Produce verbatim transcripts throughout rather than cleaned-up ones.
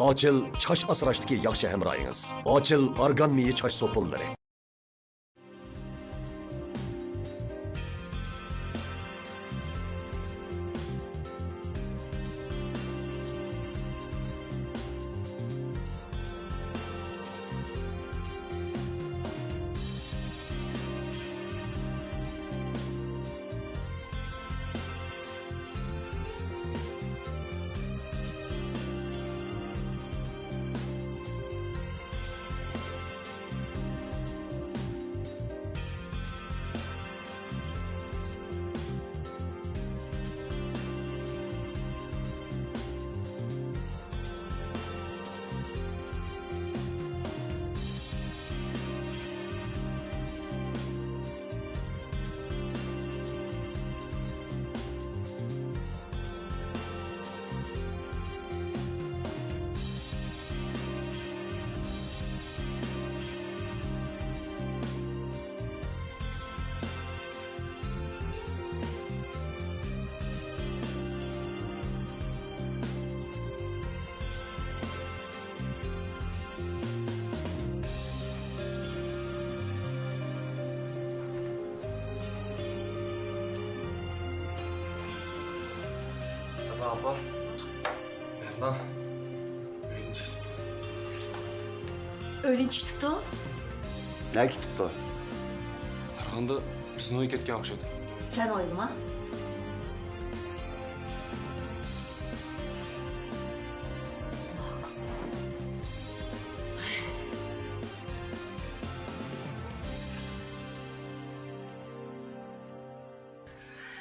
ئاچىل چاچ ئاسراشتىكى ياخشى ھەمراھىڭىز. ئاچىل ئارگان مېيى چاچ سوپۇنلىرى. دادا، ئاپا، بەرنا ئۆيدىن چىقىپتۇ. ئۆيدىن چىقىپتۇ؟ نەگە كېتىپتۇ؟ قارىغاندا بىزنىڭ ئۆيگە كەتكەن ئوخشايدۇ. سىلەرنىڭ ئۆيگىمۇ؟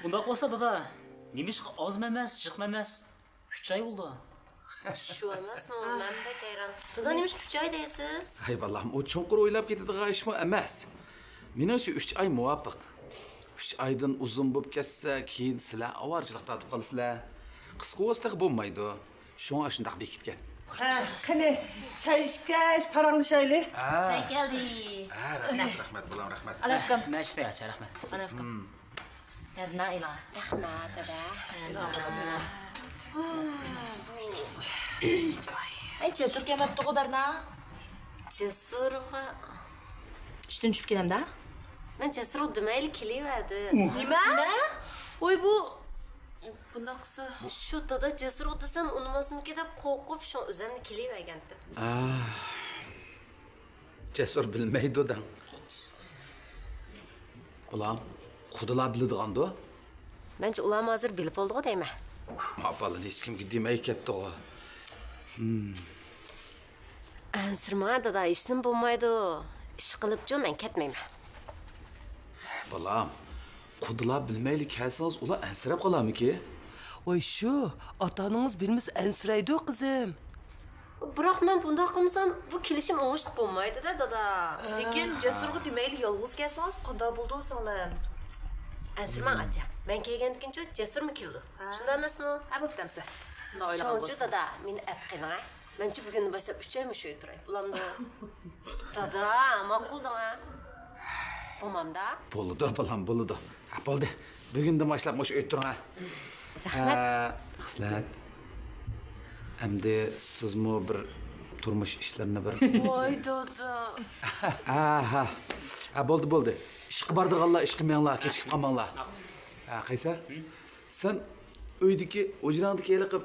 ئۇنداق بولسا، دادا، نېمىشقا ئازمۇ ئەمەس، جىقمۇ ئەمەس، ئۈچ ئاي بولدى. شۇ ئەمەسمۇ؟ مەن بەك ھەيران. دادا، نېمىشقا ئۈچ ئاي دەيسىز؟ ھەي بالام، ئۇ چوڭقۇر ئويلاپ كېتىدىغان ئىشمۇ ئەمەس. مېنىڭچە ئۈچ ئاي مۇۋاپىق. ئۈچ ئايدىن ئۇزۇن بولۇپ كەتسە، كېيىن سىلەر ئاۋارىچىلىق تارتىپ قالىسىلەر. قىسقا بولسا تېخى بولمايدۇ. شۇڭا ئاشۇنداق بېكىتكەن. ھە، قېنى، چاي ئىچكەچ پاراڭلىشايلى. ھە. چاي كەلدى. ھە، رەھمەت، رەھمەت، بالام، رەھمەت. ئانا ئۇكام. مەشپە ئاچا، رەھمەت. ئانا ئۇكام. بەرنا ئېلىڭا. رەھمەت، دادا. ئەي، جەسۇر كەلمەپتىغۇ، بەرنا. جەسۇرغا. ئىشتىن چۈشۈپ كېلەمدە؟ مەن جەسۇرغا دېمەيلا كېلىۋەردىم. نېمە؟ ۋاي بۇ، بۇنداق قىلسا. شۇ دادا جەسۇرغا دېسەم ئۇنىماسمىكىن دەپ قورقۇپ شۇڭا ئۆزۈملا كېلىۋەرگەنتىم. ئاھ. جەسۇر بىلمەيدۇ دەڭ. ئۇلار خۇدىلا بىلىدىغاندۇ؟ مەنچە ئۇلارمۇ ھازىر بىلىپ بولدىغۇ دەيمەن. ما بالىنى ھېچكىمگە دېمەي كەپتىغۇ. ھىم. ئەنسىرىمە دادا، ھېچنېمە بولمايدۇ. ئىشقىلىپچۇ مەن كەتمەيمەن. بالام، قۇدىلار بىلمەيلى كەلسىڭىز، ئۇلار ئەنسىرەپ قالارمىكى؟ ۋاي شۇ، ئاتا-ئانىڭىز بىلمىسە ئەنسىرەيدۇ، قىزىم. بىراق مەن بۇنداق قىلمىسام، بۇ كېلىشىم ئوڭۇشلۇق بولمايدۇ-دە، دادا. لېكىن جەسۇرغا دېمەيلى يالغۇز كەلسىڭىز قانداق بولىدۇ، سىڭلىم؟ ئەنسىرىمەڭ، ئاچا. مەن كەلگەندىن كېيىن جەسۇرمۇ كېلىدۇ. ھە. شۇنداق ئەمەسمۇ؟ ھە، بوپتۇ ئەمسە. شۇڭا دادا، مېنى ئەپ قىلىڭ، ھە. مەنچۇ بۈگۈندىن باشلاپ ئۈچ ئاي مۇشۇ ئۆيدە تۇراي. بولامدۇ؟ دادا، ماقۇل دەڭ، ھە. بولمامدا؟ بولىدۇ، بالام، بولىدۇ. ھە، بولدى. بۈگۈندىن باشلاپ مۇشۇ ئۆيدە تۇرۇڭ، ھە. رەھمەت. ھە، خىسلەت. ئەمدى سىزمۇ بىر تۇرمۇش ئىشلىرىنى بىر. ۋاي دادا. ھە، ھە. ھە، بولدى، بولدى. ئىشقا بارىدىغانلار ئىشقا مېڭىڭلار، كېچىكىپ قالماڭلار. ھە، قەيسەر، سەن ئۆيدىكى، ھۇجراڭدىكى ھېلىقى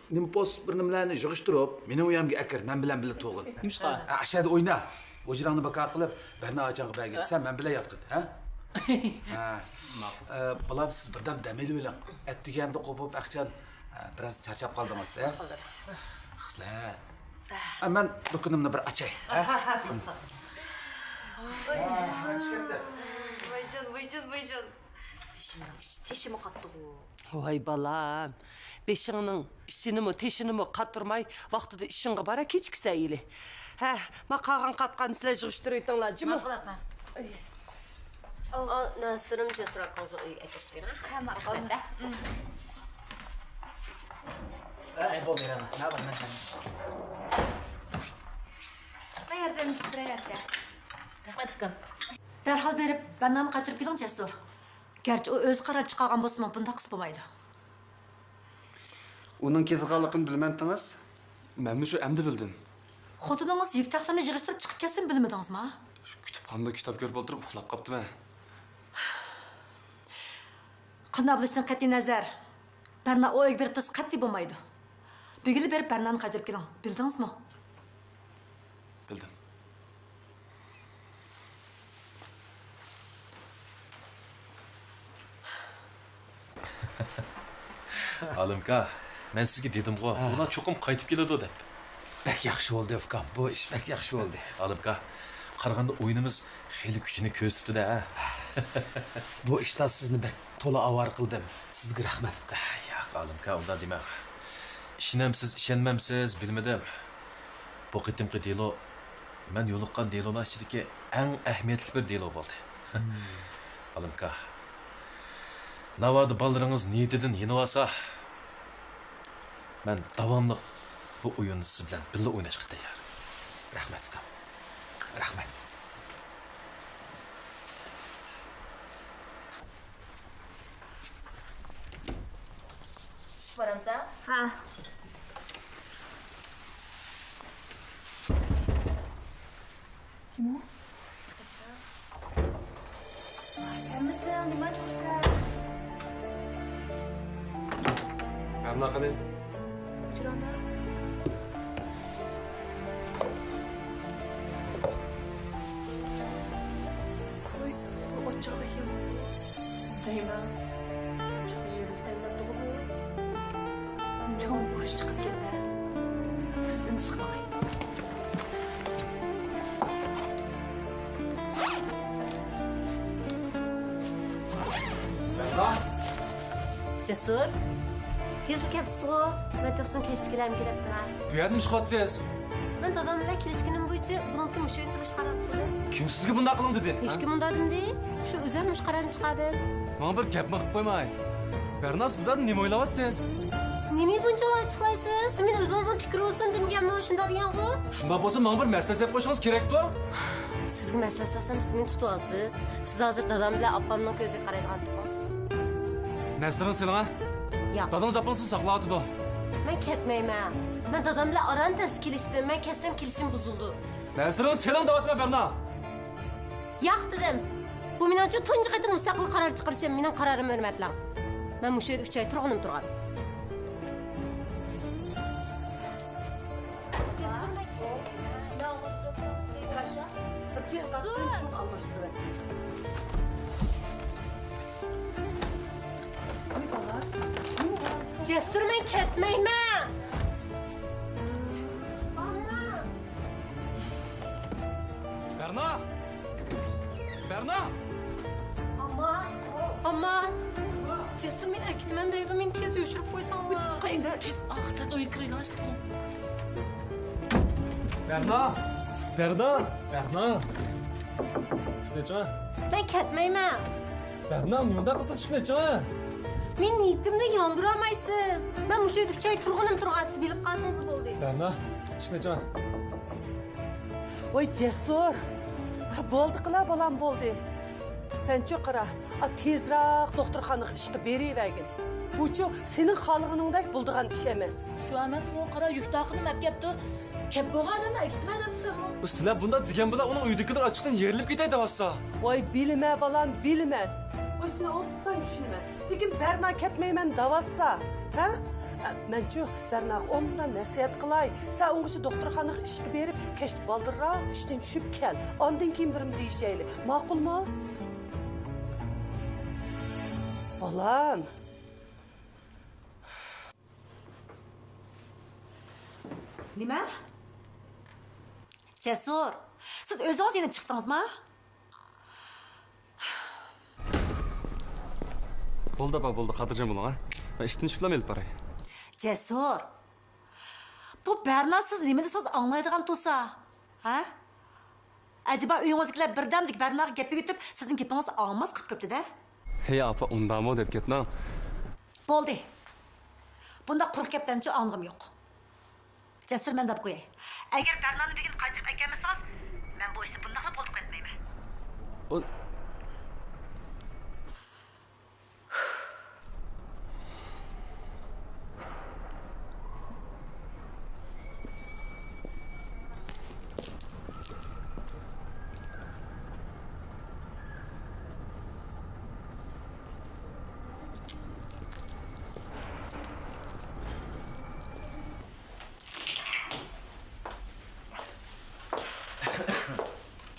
نېمە پوس بىر نېمىلەرنى يىغىشتۇرۇپ، مېنىڭ ئۆيۈمگە ئەكىر، مەن بىلەن بىللە تۇرغىن. نېمىشقا؟ ھە، ئاشۇ يەردە ئوينا. ھۇجراڭنى بىكار قىلىپ، بەرنا ئاچاڭغا بەرگىن. ھە؟ سەن مەن بىلەن ياتقىن، ھە؟ ھە. ماقۇل. ئە، بالام، سىز بىردەم دەم ئېلىۋېلىڭ. ئەتىگەندە قوپۇپ، ئەخچان، ئە، بىراز چارچاپ قالدىڭىز، ھە؟ خىسلەت. ئە، مەن دۇكىنىمنى بىر ئاچاي، ھە؟ ۋايجان، ۋايجان، ۋايجان. بېشىمنىڭ ئىچى تېشىمۇ قاتتىغۇ. ۋاي بالام، بېشىڭنىڭ ئىچىنىمۇ، تېشىنىمۇ قاتۇرماي، ۋاقتىدا ئىشىڭغا بارە، كېچىكسە ئىلى. ھە، ما قالغان قاتقاننى سىلەر يىغىشتۇرۇۋېتىڭلار، جۇمۇ. ماقۇل ئاپا. ئا، نەرسىلىرىمنى جەسۇر ئاكىڭىزنىڭ ئۆيىگە ئەكىرىپ بېرىڭ. ھە، ماقۇل. ھە، بولدى، رەنا. مەن بارىمەن. مەن ياردەملىشىپ بېرەي، ئاكا. رەھمەت، ئۇكام. دەرھال بېرىپ، بەرنانى قايتۇرۇپ كېلىڭ، جەسۇر. گەرچە ئۇ ئۆزى قارار چىقارغان بولسىمۇ، بۇنداق قىلسا بولمايدۇ. ئۇنىڭ كېتىدىغانلىقىنى بىلمەمتىڭىز؟ مەنمۇ شۇ ئەمدى بىلدىم. خوتۇنىڭىز يۈك تاقلىرىنى يىغىشتۇرۇپ چىقىپ كەتسىمۇ بىلمىدىڭىزما؟ شۇ كۇتۇپخانىدا كىتاب كۆرۈپ ئولتۇرۇپ ئۇخلاپ قاپتىمەن. قانداق بولۇشىدىن قەتئىينەزەر، بەرنا ئۇ ئۆيگە بېرىپ تۇرسا قەتئىي بولمايدۇ. بۈگۈنلا بېرىپ بەرنانى قايتۇرۇپ كېلىڭ. بىلدىڭىزمۇ؟ بىلدىم. ئالىمكا، مەن سىزگە دېدىمغۇ، ھە. ئۇلار چوقۇم قايتىپ كېلىدۇ دەپ. بەك ياخشى بولدى، ئۇكام. بۇ ئىش بەك ياخشى بولدى. ئالىمكا، قارىغاندا ئويۇنىمىز خېلى كۈچىنى كۆرسىتىپتۇ-دە، ھە؟ بۇ ئىشتا سىزنى بەك تولا ئاۋارە قىلدىم. سىزگە رەھمەت، ئۇكام. ياق، ئالىمكا، ئۇنداق دېمەڭ. ئىشىنەمسىز، ئىشەنمەمسىز، بىلمىدىم. بۇ قېتىمقى دېلو مەن يولۇققان دېلولار ئىچىدىكى ئەڭ ئەھمىيەتلىك بىر دېلو بولدى. ئالىمكا، ناۋادا بالىلىرىڭىز نىيىتىدىن يېنىۋالسا، مەن داۋاملىق بۇ ئويۇننى سىز بىلەن بىللە ئويناشقا تەييار. رەھمەت، ئۇكام. رەھمەت. ئىشقا بارامسەن؟ ھە. كىم ئۇ؟ سەنمىسەن، نېمە ئۇرسەن؟ بەرنا قېنى؟ ئۇچۇرۇڭدا. قوي، بۇ ئوچۇق بېشىم. دەيمەن. چوڭ ئۇرۇش چىقىدىكەن-دە. تېزدىن ئىشقا ماڭاي. جەسۇر، تېزلا كەپسىزغۇ؟ مەن تېخى سىزنى كەچتە كېلەرمىكىن دەپتىمەن. بۇ يەردە نېمە ئىش قىلىۋاتىسىز؟ مەن دادام بىلەن كېلىشكىنىم بويىچە بۇنىڭكى مۇشۇ ئۆيدە تۇرۇشقا قارار قىلدىم. كىم سىزگە بۇنداق قىلىڭ دېدى؟ ھېچكىم ئۇنداق دېمىدى. شۇ ئۆزۈم مۇشۇ قارارنى چىقاردىم. ماڭا بىر گەپمۇ قىلىپ قويماي. بەرنا، سىز زادى نېمە ئويلاۋاتىسىز؟ نېمىگە بۇنچىۋالا ئاچچىقلايسىز؟ سىز مېنى ئۆزىڭىزنىڭ پىكرى بولسۇن دېمىگەنمۇ، شۇنداق دېگەنغۇ؟ شۇنداق بولسا ماڭا بىر مەسلىھەت سېلىپ قويۇشىڭىز كېرەكتۇ. سىزگە مەسلىھەت سالسام، سىز مېنى تۇتۇۋالىسىز. سىز ھازىر دادام بىلەن ئاپامنىڭ كۆزىگە قارايدىغان تۇرسىڭىز. نەزىرىڭىزنى سېلىڭ ھە. ياق. دادىڭىز ئاپىڭىز سىزنى ساقلاۋاتىدۇ. مەن كەتمەيمەن. مەن دادام بىلەن ئاران تەستە كېلىشتىم. مەن كەتسەم كېلىشىم بۇزۇلىدۇ. نەزىرىڭىزنى سېلىڭ دەۋاتىمەن، بەرنا. ياق دېدىم. بۇ مېنىڭچۇ تۇنجى قېتىم مۇستەقىل قارار چىقىرىشىم. مېنىڭ قارارىمنى ھۆرمەتلەڭ. مەن مۇشۇ يەردە ئۈچ ئاي تۇرغىنىم تۇرغان. جەسۇر، مەن كەتمەيمەن. بەرنا! بەرنا! ئاما! ئاما! جەسۇر، مېنى ئەكېتىمەن دەيدۇ، مېنى تېز يوشۇرۇپ قويساڭلار. قايدا؟ تېز ئاخسەت ئويۇن كىرىڭلار. بەرنا! بەرنا! بەرنا! شۇنى ئېچىڭ. مەن كەتمەيمەن. بەرنا، نېمانداق قىلسا ئىشىكنى ئېچىڭ. مېنى نىيىتىمنى ياندۇرالمايسىز. مەن مۇشۇ يەردە ئۈچ ئاي تۇرغىنىم تۇرغان، سىز بىلىپ قالسىڭىز بولدى. بەرنا، ئىشىكنى ئېچىڭ. ۋاي جەسۇر، بولدى قىلا بالام، بولدى. سەنچۇ قارا، ئا، تېزراق دوختۇرخانىغا ئىشقا بېرىۋەرگىن. بۇچۇ سېنىڭ خالىغىنىڭدەك بولىدىغان ئىش ئەمەس. شۇ ئەمەسمۇ، قارا، يۈك تاقىنىمۇ ئەپ كەپتۇ. كەپ بولغانىمۇ ئەكېتىمەن دەپسەنمۇ؟ سىلەر بۇنداق دېگەن بىلەن ئۇنىڭ ئۆيىدىكىلەر ئاچچىقتىن يېرىلىپ كېتەي دەۋاتسا. ۋاي بىلىمە بالام، بىلىمە. ۋاي سېنى ئوبدان چۈشىنىمەن. لېكىن بەرنا كەتمەيمەن دەۋاتسا، ھە؟ ئە، مەنچۇ بەرناغا ئوبدان نەسىھەت قىلاي. سەن ئۇنغىچە دوختۇرخانىغا ئىشقا بېرىپ، كەچتە بالدۇرراق ئىشتىن چۈشۈپ كەل. ئاندىن كېيىن بىرنېمە دېيىشەيلى. ماقۇلمۇ؟ بالام. نېمە؟ جەسۇر، سىز ئۆزىڭىز يېنىپ چىقتىڭىزما؟ بولدى ئاپا، بولدى، خاتىرجەم بولۇڭ ھە. مەن ئىشتىن چۈشۈپلا ئېلىپ باراي. جەسۇر، بۇ بەرنا سىز نېمە دېسىڭىز ئاڭلايدىغان تۇرسا، ھە؟ ئەجەبا ئۆيىڭىزدىكىلەر بىردەملىك بەرناغا گەپ ئۆگىتىپ، سىزنىڭ گېپىڭىزنى ئاڭلىماس قىلىپ قويۇپتۇ-دە. ھەي ئاپا، ئۇنداقمۇ دەپ كەتمەڭ. بولدى. بۇنداق قۇرۇق گەپلەرنىچۇ ئاڭلىغۇم يوق. جەسۇر، مەن دەپ قوياي. ئەگەر بەرنانى بۈگۈن قايتۇرۇپ ئەكەلمىسىڭىز، مەن بۇ ئىشنى بۇنداقلا بولدى قويۇۋەتمەيمەن. ئۇ-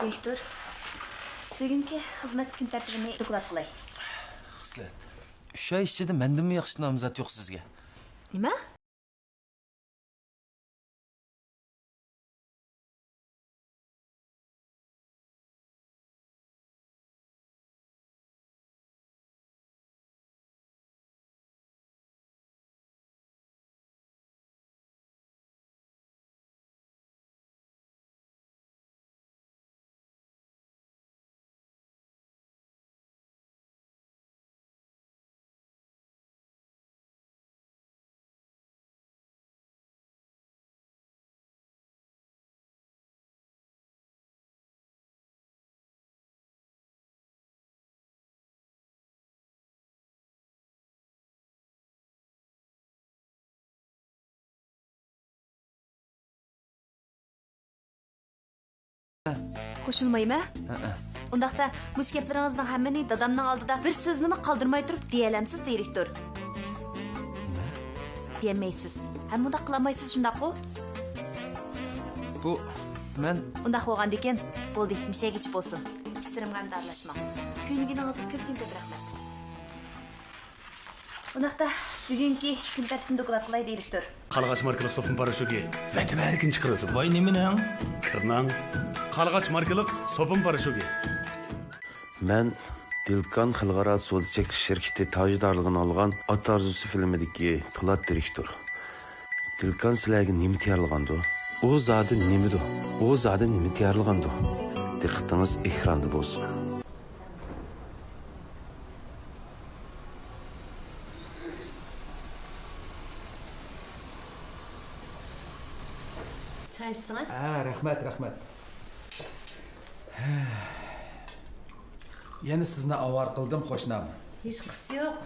دىرېكتور، بۈگۈنكى خىزمەت كۈن تەرتىپىنى دوكلات قىلاي. خىسلەت. ئۈچ ئاي ئىچىدە مەندىنمۇ ياخشى نامزات يوق سىزگە. نېمە؟ قوشۇلمايمەن. ھەئە. ئۇنداقتا مۇشۇ گەپلىرىڭىزنىڭ ھەممىنى دادامنىڭ ئالدىدا بىر سۆزنىمۇ قالدۇرماي تۇرۇپ دېيەلەمسىز، دىرېكتور؟ نېمە؟ دېيەلمەيسىز. ھەم ئۇنداق قىلالمايسىز، شۇنداققۇ؟ بۇ، مەن. ئۇنداق بولغاندىكىن، بولدى، مىشەگىچە بولسۇن. ئىشلىرىمغا ھەمدە ئارىلاشماڭ. كۆيۈنگىنىڭىزگە كۆپتىن كۆپ رەھمەت. ئۇنداقتا بۈگۈنكى كۈن تەرتىپىنى دوكلات قىلاي، دىرېكتور. قارلىغاچ ماركىلىق سوپۇن پاراشوكى ۋەتەۋەرىكىنى چىقىرىۋېتىدۇ. ۋاي، نېمىنىڭ؟ كىرنىڭ. قارلىغاچ ماركىلىق سوپۇن پاراشوكى. مەن دىلكان خەلقئارا سودا چەكلىك شىركىتى تاجدارلىقىنى ئالغان ئات ئارزۇسى فىلىمىدىكى پولات دىرېكتور. دىلكان سىلەرگە نېمە تەييارلىغاندۇ؟ ئۇ زادى نېمىدۇ؟ ئۇ زادى نېمە تەييارلىغاندۇ؟ دىققىتىڭىز ئېكراندا بولسۇن. چاي ئىچىڭە. ھە، رەھمەت، رەھمەت. يەنە سىزنى ئاۋارە قىلدىم، قوشنام. ھېچقىسى يوق.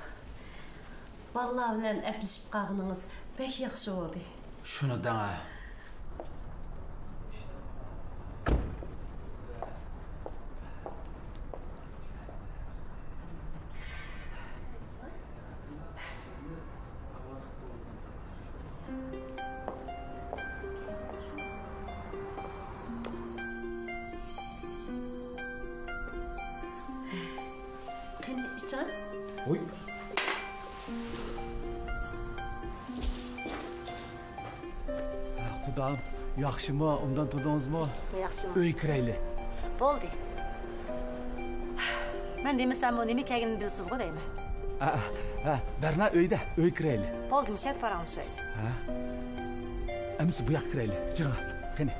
بالىلار بىلەن ئەپلىشىپ قالغىنىڭىز بەك ياخشى بولدى. شۇنى دەڭە. قېنى، ئىچىڭ. ۋوي. قۇدام، ياخشىمۇ؟ ئوبدان تۇردىڭىزمۇ؟ ياخشىمۇ؟ ئۆيگە كىرەيلى. بولدى. مەن دېمىسەممۇ، نېمە كەلگىنىنى بىلىسىزغۇ دەيمەن. ھە، ھە، بەرنا ئۆيدە، ئۆيگە كىرەيلى. بولدى، مۇشۇ يەردە پاراڭلىشايلى. ھە؟ ئەمىسە بۇ ياققا كىرەيلى، جىرىڭا. قېنى.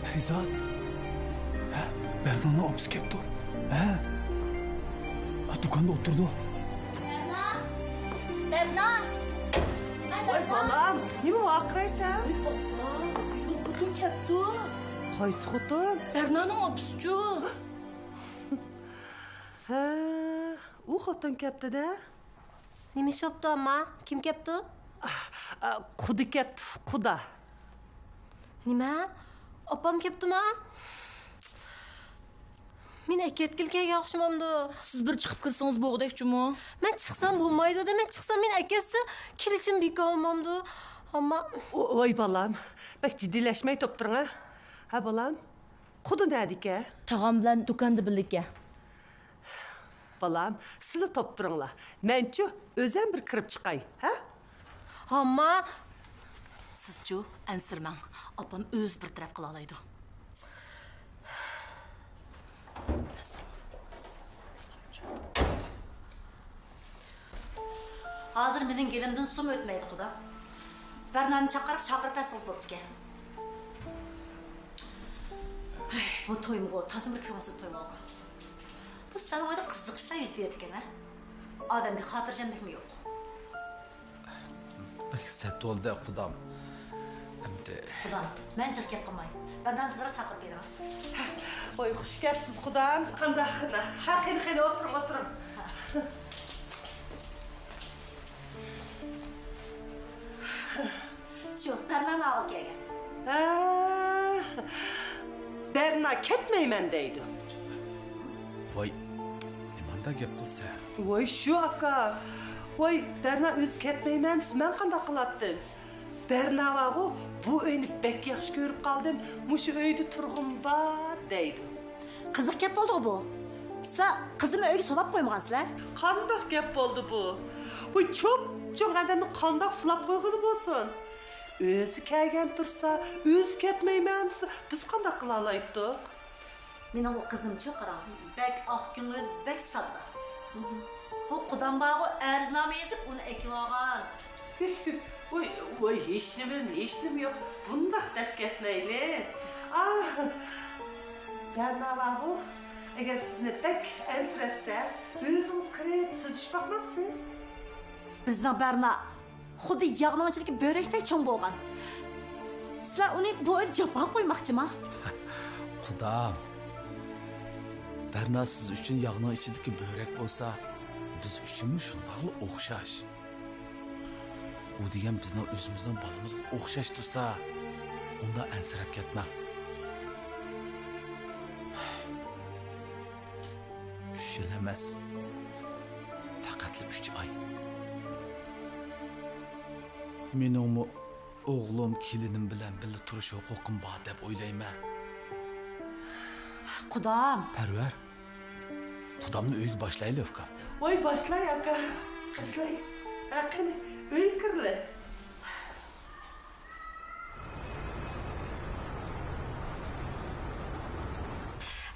پەرىزات. ھە، بەرنانىڭ ئاپىسى كەپتۇ. ھە. ھە، دۇكاندا ئولتۇرىدۇ. بەرنا! بەرنا! ۋاي بالام، نېمە ۋارقىرايسەن؟ ۋاي بالام، بۇ خوتۇن كەپتۇ. قايسى خوتۇن؟ بەرنانىڭ ئاپىسىچۇ. ھە، ئۇ خوتۇن كەپتۇ-دە. نېمە ئىش بوپتۇ، ئامما؟ كىم كەپتۇ؟ ئا، قۇدا كەپتۇ، قۇدا. نېمە؟ ئاپام كەپتۇما؟ مېنى ئەكەتكىلى كەلگەن ئوخشىمامدۇ؟ سىز بىر چىقىپ كىرسىڭىز بولغۇدەك جۇمۇ. مەن چىقسام بولمايدۇ-دە، مەن چىقسام مېنى ئەكەتسە كېلىشىم بىكار بولمامدۇ؟ ئامما. ۋاي بالام، بەك جىددىيلەشمەي توپ تۇرۇڭ ھە. ھە بالام؟ قۇدا نەدىكەن؟ تاغام بىلەن دۇكاندا بىللىكەن. بالام، سىلە توپ تۇرۇڭلار. مەنچۇ ئۆزەم بىر كىرىپ چىقاي، ھە؟ ئامما. سىزچۇ ئەنسىرىمەڭ. ئاپام ئۆزى بىر تەرەپ قىلالايدۇ. ھازىر مېنىڭ گېلىمدىن سۇمۇ ئۆتمەيدۇ، قۇدا. بەرنانى چاقىرىپ، چاقىرىپ بەرسىڭىز بوپتىكەن. ھەي، بۇ تويمۇغۇ تازا بىر كۆڭۈلسىز توي بولغان. بۇ سەل ئايدا قىزىق ئىشلار يۈز بېرىدىكەن ھە. ئادەمگە خاتىرجەملىكمۇ يوق. بەك سەت بولدى، قۇدام. ئەمدى. قۇدام، مەن جىق گەپ قىلماي، بەرنانى تېزراق چاقىرىپ بېرىڭ. ۋاي، خۇش كەپسىز، قۇدام. قانداق، قانداق؟ ھە، قېنى، قېنى، ئولتۇرۇڭ، ئولتۇرۇڭ. شۇ، بەرنانى ئاۋۇ كەلگەن. ھە، بەرنا كەتمەيمەن دەيدۇ. ۋاي، نېمانداق گەپ قىلسا؟ ۋاي شۇ ئاكا. ۋاي، بەرنا ئۆزى كەتمەيمەن دېسە مەن قانداق قىلاتتىم؟ بەرنا بارغۇ، بۇ ئۆينى بەك ياخشى كۆرۈپ قالدىم، مۇشۇ ئۆيدە تۇرغۇم بار دەيدۇ. قىزىق گەپ بولدىغۇ بۇ. سىلەر قىزىمنى ئۆيگە سولاپ قويمىغانسىلەر؟ قانداق گەپ بولدى بۇ؟ ۋاي چوپچوڭ ئادەمنى قانداق سولاپ قويغىلى بولسۇن؟ ئۆزى كەلگەن تۇرسا، ئۆزى كەتمەيمەن دېسە، بىز قانداق قىلالايتتۇق؟ مېنىڭ ئۇ قىزىمچۇ قاراڭ، بەك ئاق كۆڭۈل، بەك ساددا. بۇ قۇدام بارغۇ ئەرزنامە يېزىپ ئۇنى ئەكىۋالغان. ۋوي، ۋوي، ھېچنېمە، ھېچنېمە يوق. بۇنداق دەپ كەتمەيلى. ئاھ، بەرنا بارغۇ، ئەگەر سىزنى بەك ئەنسىرەتسە، ئۆزىڭىز كىرىپ سۆزلىشىپ باقمامسىز؟ بىزنىڭ بەرنا خۇددى ياغنىڭ ئىچىدىكى بۆرەكتەك چوڭ بولغان. سىلەر ئۇنى بۇ ئۆيدە جاپاغا قويماقچىما؟ قۇدام، بەرنا سىز ئۈچۈن ياغنىڭ ئىچىدىكى بۆرەك بولسا، بىز ئۈچۈنمۇ شۇنداقلا ئوخشاش. ئۇ دېگەن بىزنىڭ ئۆزىمىزنىڭ بالىمىزغا ئوخشاش تۇرسا، ئۇنداق ئەنسىرەپ كەتمەڭ. ئۈچ يىل ئەمەس، پەقەتلا ئۈچ ئاي. مېنىڭمۇ ئوغلۇم، كېلىنىم بىلەن بىللە تۇرۇش ھوقۇقۇم بار دەپ ئويلايمەن. قۇدام! پەرۋەر، قۇدامنى ئۆيگە باشلايلى، ئۇكام. ۋاي، باشلاي، ئاكا. باشلاي. ھە، قېنى، ئۆيگە كىرلى.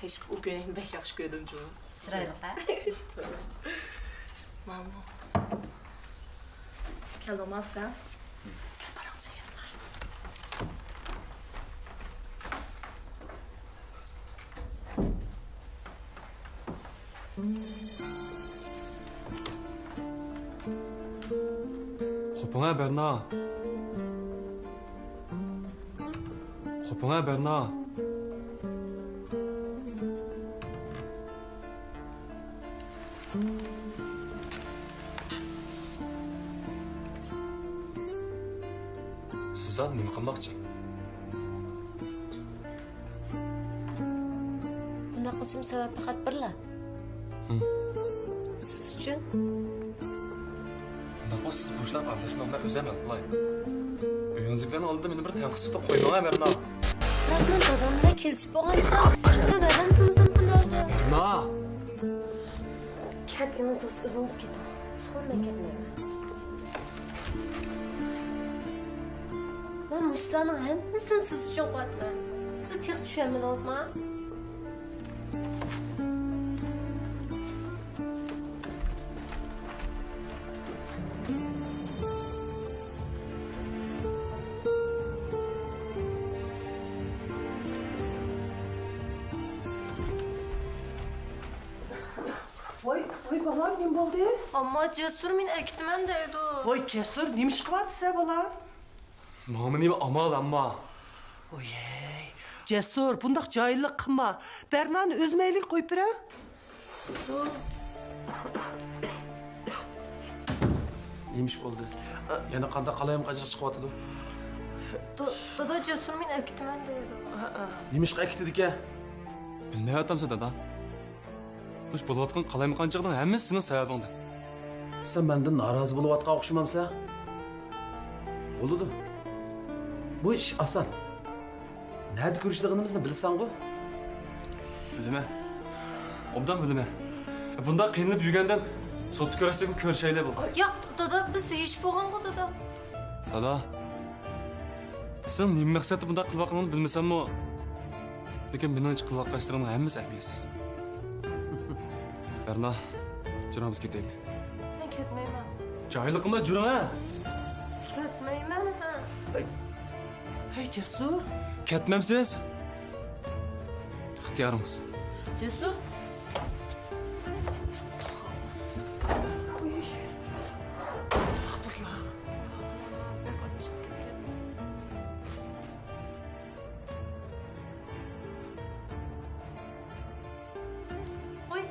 ئىشقىلىپ ئۇ كۆينەكنى بەك ياخشى كۆردۈم جۇمۇ. چىرايلىق ھە؟ ماما. كەلدىڭمۇ ئاكا؟ سەن بارغىنچە يېرىڭلار. خوپۇڭە بەرنا. خوپۇڭە بەرنا. سىز زادى نېمە قىلماقچى؟ بۇنداق قىلىشىم سەۋەب پەقەت بىرلا. ھىم. سىز ئۈچۈن. ئۇنداق بولسا سىز بوشلاپ ئارىلاشماڭ، مەن ئۆزۈم ھەل قىلاي. ئۆيىڭىزدىكىلەرنىڭ ئالدىدا مېنى بىر تەنقىدسىز قويماڭ ھە، بەرنا. مەن دادام بىلەن كېلىشىپ بولغان ئىدىم. دادام ھەدەم تۇرمىسام قانداق بولىدۇ؟ بەرنا! كەتكىنىڭىز بولسا ئۆزىڭىز كېتىڭ. ئىشقىلىپ مەن كەتمەيمەن. مەن مۇشۇلارنىڭ ھەممىسىنى سىز ئۈچۈن قىلىۋاتىمەن. سىز تېخى چۈشەنمىدىڭىزما؟ ۋاي، ۋاي بالام، نېمە بولدى؟ ئامما جەسۇر مېنى ئەكېتىمەن دەيدۇ. ۋاي جەسۇر، نېمە ئىش قىلىۋاتىسەن بالام؟ ماڭا نېمە ئامال ئەمما؟ ۋوي، جەسۇر، بۇنداق جاھىللىق قىلما. بەرنانى ئۆزۈم ئەيلىگە قويۇپ بېرەي. نېمە ئىش بولدى؟ يەنە قانداق قالايمىقانچىلىق چىقىۋاتىدۇ؟ دا-، دادا، جەسۇر مېنى ئەكېتىمەن دەيدۇ. نېمە ئىشقا ئەكېتىدىكەن؟ بىلمەيۋاتامسەن دادا؟ مۇشۇ بولۇۋاتقان قالايمىقانچىلىقنىڭ ھەممىسى سېنىڭ سەۋەبىڭدىن. سەن مەندىن نارازى بولۇۋاتقان ئوخشىمامسەن؟ بولىدۇ. بۇ ئىش ئاسان. نەدە كۆرۈشىدىغىنىمىزنى بىلىسەنغۇ؟ بىلىمەن. ئوبدان بىلىمەن. بۇنداق قىينىلىپ يۈرگەندىن سوتتا كۆرۈشسەكمۇ كۆرۈشەيلى بولدى. ياق، دادا، بىز دېيىشىپ بولغانغۇ، دادا. دادا، سېنىڭ نېمە مەقسەتتە بۇنداق قىلىۋاتقىنىڭنى بىلمىسەممۇ، لېكىن مېنىڭچە قىلىۋاتقان ئىشلىرىڭنىڭ ھەممىسى ئەھمىيەتسىز. بەرنا، جۈرەڭ بىز كېتەيلى. مەن كەتمەيمەن. جاھىللىق قىلماي جۈرۈڭ ھە! كەتمەيمەن ھە! ھەي جەسۇر! كەتمەمسىز؟ ئىختىيارىڭىز. جەسۇر! قوي،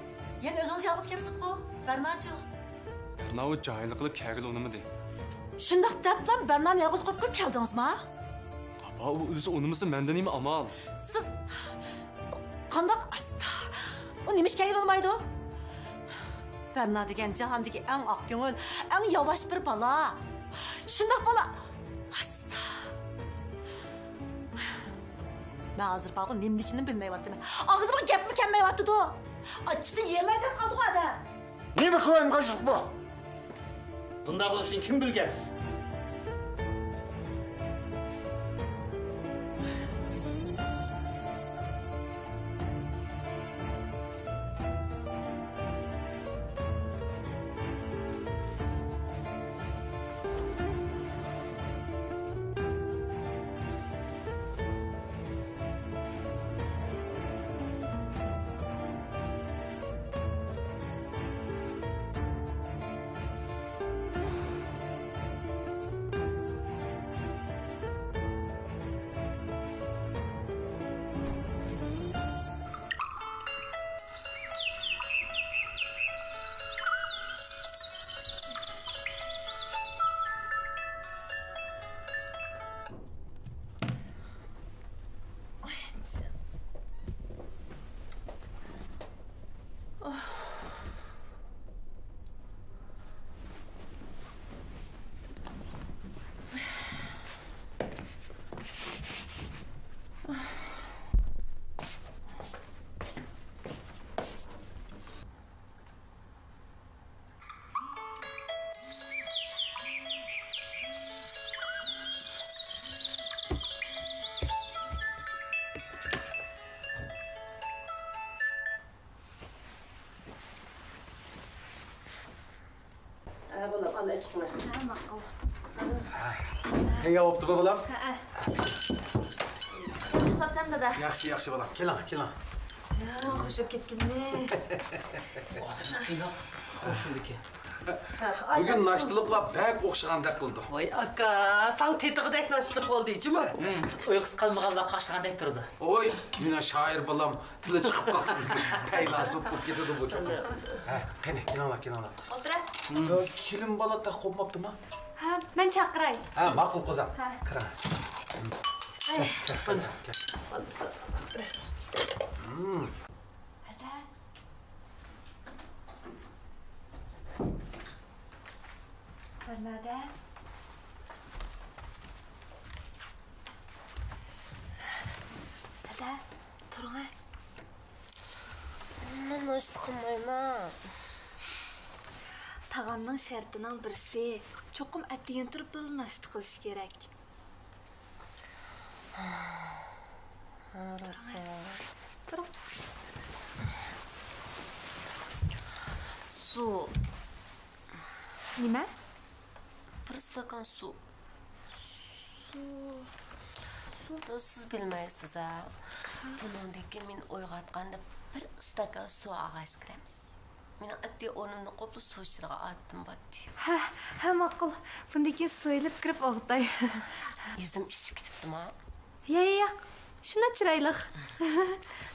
يەنە ئۆزىڭىز يالغۇز كەپسىزغۇ؟ بەرناچۇ؟ بەرنا ئۇ جاھىللىق قىلىپ كەلگىلى ئۇنىمىدى. شۇنداق دەپلا بەرنانى يالغۇز قويۇپ قويۇپ كەلدىڭىزما؟ ئاپا، ئۇ ئۆزى ئۇنىمىسا مەندە نېمە ئامال؟ سىز ئۇ قانداق ئاستا؟ ئۇ نېمە ئىش كەيگە بولمايدۇ؟ رەنا دېگەن جاھاندىكى ئەڭ ئاق كۆڭۈل، ئەڭ ياۋاش بىر بالا. شۇنداق بالا. ئاستا. مەن ھازىر بارغۇ نېمە دېيىشىمنى بىلمەيۋاتىمەن. ئاغزىمغا گەپمۇ كەلمەيۋاتىدۇ. ئاچچىقتىن يېرىلاي دەپ قالدىغۇ ئادەم. نېمە قىلايمىقان بۇ؟ بۇنداق بولۇشىنى كىم بىلگەن؟ ھە، بالام، ئانا ئىچىڭلار. ھە، ماقۇل. تەييار بوپتۇ، بالام؟ ھە. ياخشى قىلىپسەن، دادا. ياخشى، ياخشى، بالام. كېلىڭ، كېلىڭ. جان، خۇشلۇق كەتكىنمۇ؟ ئادەم قىيناپ خۇشلۇق ئىكەن. بۈگۈن ناشتىلىقلار بەك ئوخشىغاندەك قىلىدۇ. ۋاي ئاكا، ساڭا تېتىغۇدەك ناشتىلىق بولدى، جۇمۇ. ئۇيقۇسى قالمىغانلارغا ئوخشىغاندەك تۇرىدۇ. ۋوي، مېنىڭ شائىر بالام تىلى چىقىپ قالدى. پەيلاسوپ بولۇپ كېتىدۇ بۇ چوقۇم. ھە، قېنى، كېلىڭلار، كېلىڭلار. ئولتۇرە. يا، كېلىن بالا تېخى قوپماپتىما؟ ھە، مەن چاقىراي. ھە، ماقۇل، قىزىم. ھە. كىرىڭ. كەل، كەل، كىزىم، كەل. ھەدە. ھەدە. ھەدە، تۇرغاي. مەن ناشتا قىلمايمەن. تاغامنىڭ شەرتىنىڭ بىرسى، چوقۇم ئەتىگەن تۇرۇپ بىللە ناشتا قىلىش كېرەك. ھە، راست. تۇرۇڭ. سۇ. نېمە؟ بىر ئىستاكان سۇ. سۇ. سۇ. بۇنى سىز بىلمەيسىز ھە. بۇنىڭدىن كېيىن مېنى ئويغاتقاندا بىر ئىستاكان سۇ ئالغاچ كىرەمسىز. مېنىڭ ئەتىگەن ئورنۇمدىن قوپلا سۇ ئىچىدىغان ئادىتىم بارتتى. ھە، ھە، ماقۇل. بۇندىن كېيىن سۇ ئېلىپ كىرىپ ئويغىتاي. يۈزۈم ئىششىپ كېتىپتىما؟ يا، يا، ياق. شۇنداق چىرايلىق.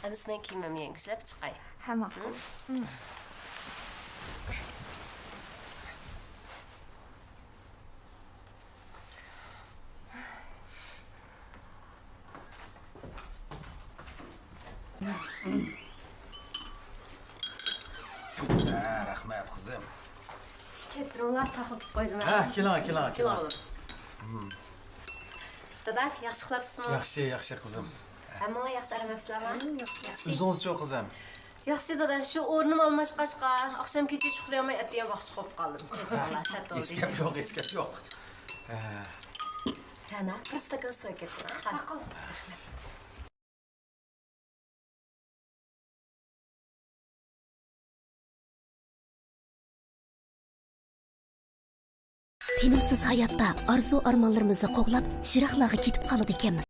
ئەمىسە مەن كىيىمىمنى يەڭگۈشلەپ چىقاي. ھە، ماقۇل. ھە؟ ھە، رەھمەت، قىزىم. كەچۈرۈڭلار، ساقلىتىپ قويدۇم. ھە، كېلىڭ، كېلىڭ، كېلىڭ. كېلىڭ. دادا، ياخشى ئۇخلاپسىزمۇ؟ ياخشى، ياخشى، قىزىم. ھەممىڭلار ياخشى، ئارام ئەپسىلەرما؟ ياخشى. ئۆزىڭىزچۇ، قىزىم؟ ياخشى دادا، شۇ ئورنۇم ئالماشقاچقا، ئاخشام كېچە ئۇخلىيالماي ئەتىگەن ۋاقچە قوپۇپ قالدىم. كەچۈرۈڭلار، سەت بولدى. ھېچ گەپ يوق، ھېچ گەپ يوق. ھە. رەنا، بىر ئىستاكان سۇ ئەكەپ بېرىڭ. ماقۇل. تىنىمسىز ھاياتتا ئارزۇ-ئارمانلىرىمىزنى قوغلاپ، يىراقلارغا كېتىپ قالىدىكەنمىز.